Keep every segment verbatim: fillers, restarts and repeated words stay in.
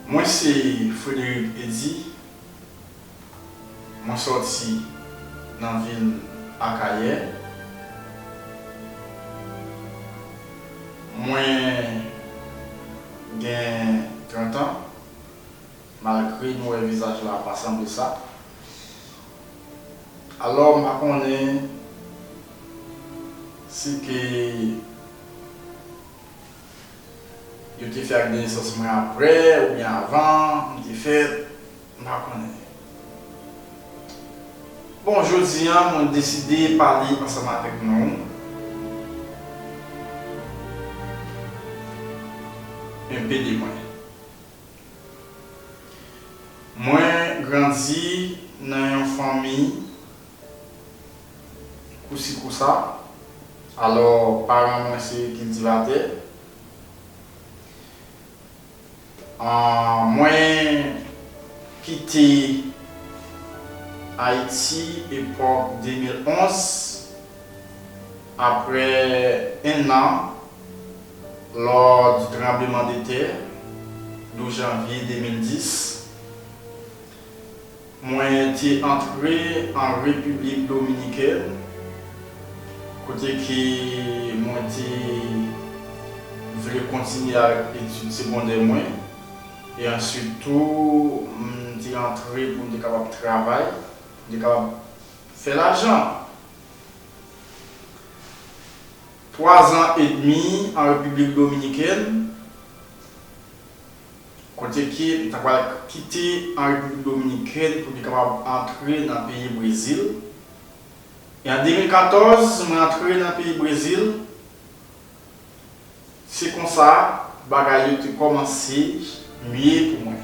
Mwen se Frederick Eddy, mwen sòti nan vil Akayè. Mwen gen trant an, malgre nou wè vizaj la pa sanble sa. Alò, m pa konnen si ke yo te fè ak de nesans mwen apre oubyen avan m te fèt, m pa konnen. Bon, jodi a, mwen deside pale ansanm avèk nou enpe de mwen. Mwen grandi nan yon fanmi kousi kousa. Alò, paran mwen se kiltivatè. Ah, mwen kite Ayiti epòk de mil onz, apre en an, lò di tranbleman de tè, douz janvye de mil dis. Mwen te antre an Repiblik Dominikèn, kote ke mwen te vle kontinye avèk etid segondè mwen, e answit tou, m te antre pou m te kapab travay, m te kapab fè lajan. Twazan edmi an Repiblik Dominikèn, kote ke m ta pral kite an Repiblik Dominikèn pou m te kapab antre nan peyi Brezil. E an de mil katòz, mwen antre nan peyi Brezil. Se konsa, bagay yo te kòmanse mye pou mwen.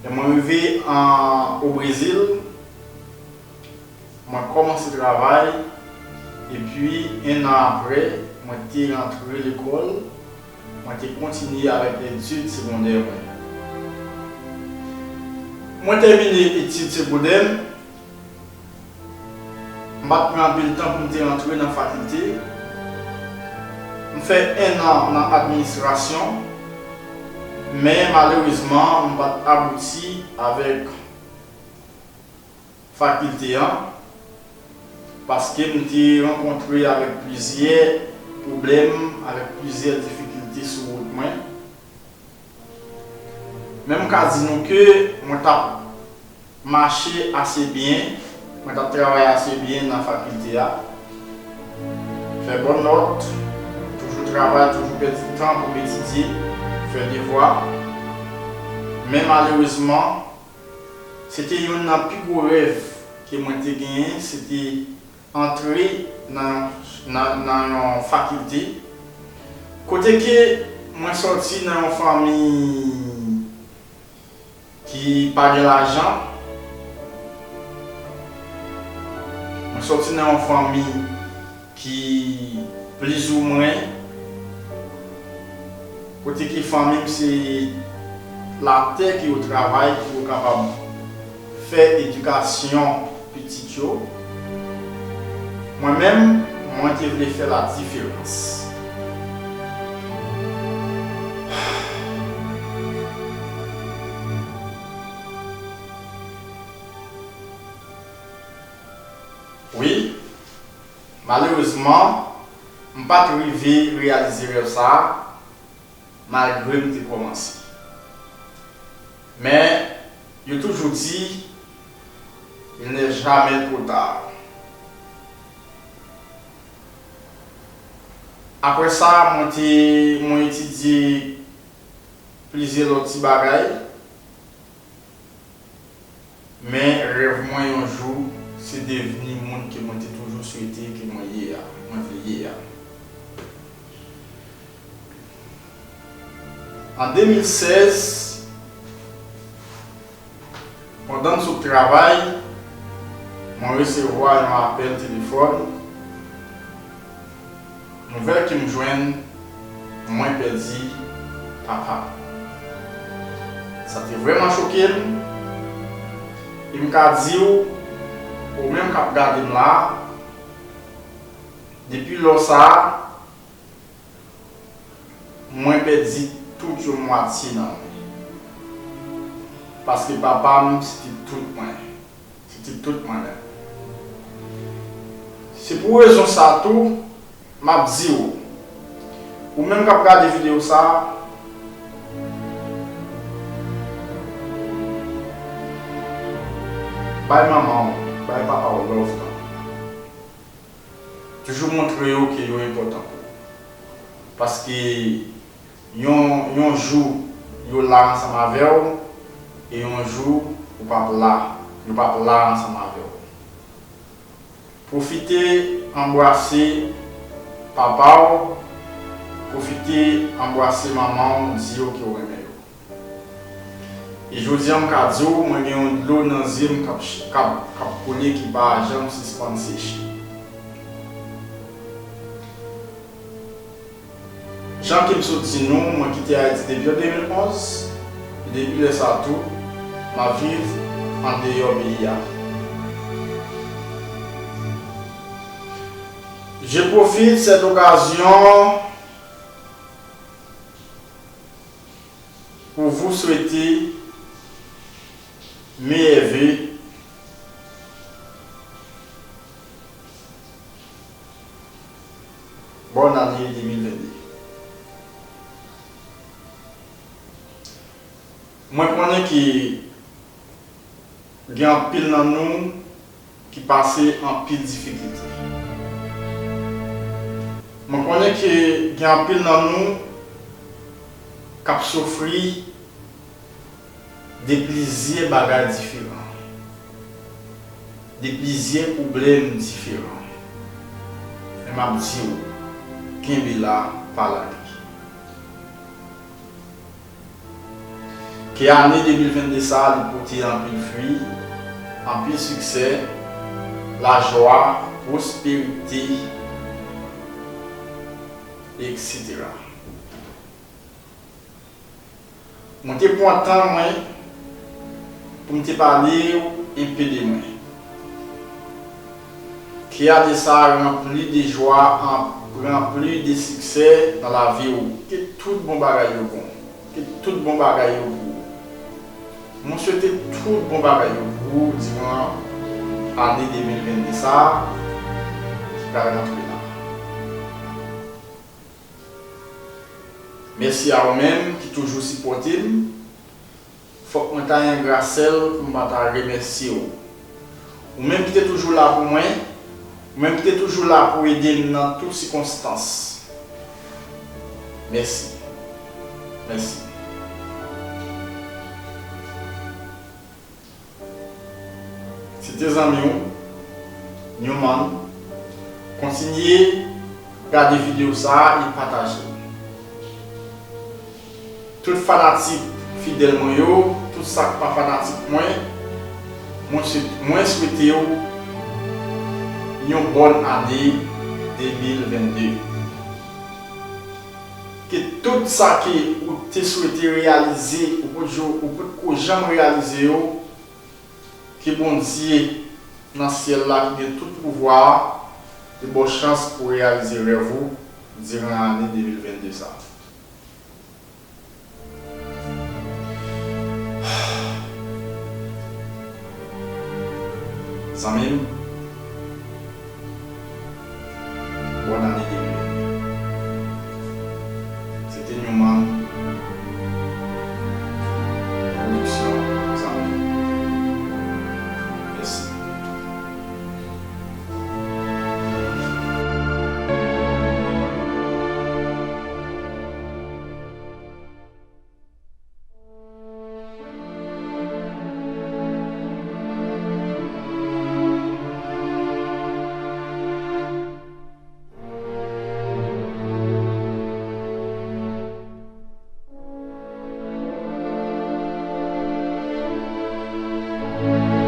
Lè mwen rive an, o Brezil, mwen kòmanse travay, epi en an apre, mwen te rantre lekòl, mwen te kontinye avèk etid segondè mwen. Mwen tèmine etid segondè m, m pa t pran anpil tan pou m te rantre nan fakilte. M fè en an nan administrasyon, men malerezman, m pa t abouti avèk fakilte an, paske m te rankontre avèk plizyè pwoblèm, avèk plizyè difikilte sou wout mwen. Men m ka di nou ke mwen t ap mache ase byen, mwen t ap travay ase byen nan fakilte a. Fè bòn nòt, toujou travay, toujou pèdi tan pou m etidye, fè devwa. Men malerezman, se te youn nan pi gwo rèv ke mwen te genyen, se te antre nan, nan, nan yon fakilte kote ke mwen sòti nan yon fanmi ki pa gen lajan. Mwen sòti nan yon fanmi ki plizoumwen, kote ke fanmi m se latè ke yo travay pou yo kapab fè edikasyon pitit yo. Mwen menm, mwen te vle fè ladiferans. Wi, malerezman, m pa t rive reyalize rèv sa a, malgre m te kòmanse. Men, yo toujou di, il n'est jamais trop tard. Apre sa, mwen te, mwen etidye plizyè lòt ti bagay. Men rèv mwen yon jou, se devni moun ke mwen te toujou swete ke mwen ye a, mwen vle ye a. An de mil sèz, pandan m sot travay, mwen resevwa yon apèl telefòn. Nouvèl ke m jwenn, mwen pèdi papa m. Sa te vrèman choke m. E m ka di w, ou menm k ap gade m la, depi lò sa a, mwen pèdi tout yon mwatye nan mwen. Paske papa m se te tout mwen. Se te tout mwen menm. Se pou rezon sa tou, m ap di w, ou menm k ap gade videyo sa a, bay manman w, bay papa w love lan. Toujou montre yo ke yo enpòtan pou ou. Paske yon, yon jou, yo la ansanm avè w, e yon jou, ou p ap la, yo p ap la ansanm avè w. Pwofite anbrase papa w, pwofite anbrase manman w, di yo ke w renmen yo. E jodi a, m ka di w, mwen gen yon dlo nan zye m k ap, k ap, k ap koule, ki pa janm sispann seche. Jan ke m sot di nou, mwen kite Ayiti depi an de mil onz, e depi lè sa tou, m ap viv andeyò peyi a. Je profite cette occasion pour vous souhaiter meilleurs vœux. Bonne année deux mille vingt-deux. Mwen konnen ke gen anpil nan nou ki pase anpil difikilte. Mwen konnen ke gen anpil nan nou k ap soufri de plizyè bagay diferan, de plizyè pwoblèm diferan. Men m ap di w, kenbe la, pa lage. Ke ane de mil venn de sa a, li pote anpil fwi, anpil siksè, lajwa, pwosperite, etsetera. Mwen te pran tan mwen pou m te pale w enpe de mwen. Ke ane sa a ranpli de jwa, an-, ranpli de siksè nan lavi w. Ke tout bon bagay yo bon. Ke tout bon bagay yo pou ou. Mwen swete tout bon bagay yo pou ou diran ane de mil venn de sa a ki pral rantre la. Mèsi a ou menm ki toujou sipòte m. Fòk mwen ta engra sèl pou m pa ta remèsye w. Ou menm ki te toujou la pou mwen, ou menm ki te toujou la pou ede m nan tout sikonstans. Mèsi. Mèsi. Se te zanmi w, Newman. Kontinye gade videyo sa a e pataje l. Tout fanatik fidèl mwen yo, tout sa k pa fanatik mwen, mwen swe-, mwen swete w yon bòn ane de mil venn de. Ke tout sa ke ou te swete reyalize, ou potko, ou potko janm reyalize yo, ke Bondye nan syèl la ki gen tout pouvwa a, li ba w chans pou w reyalize rèv ou diran ane de mil venn de sa a. Zanmi m,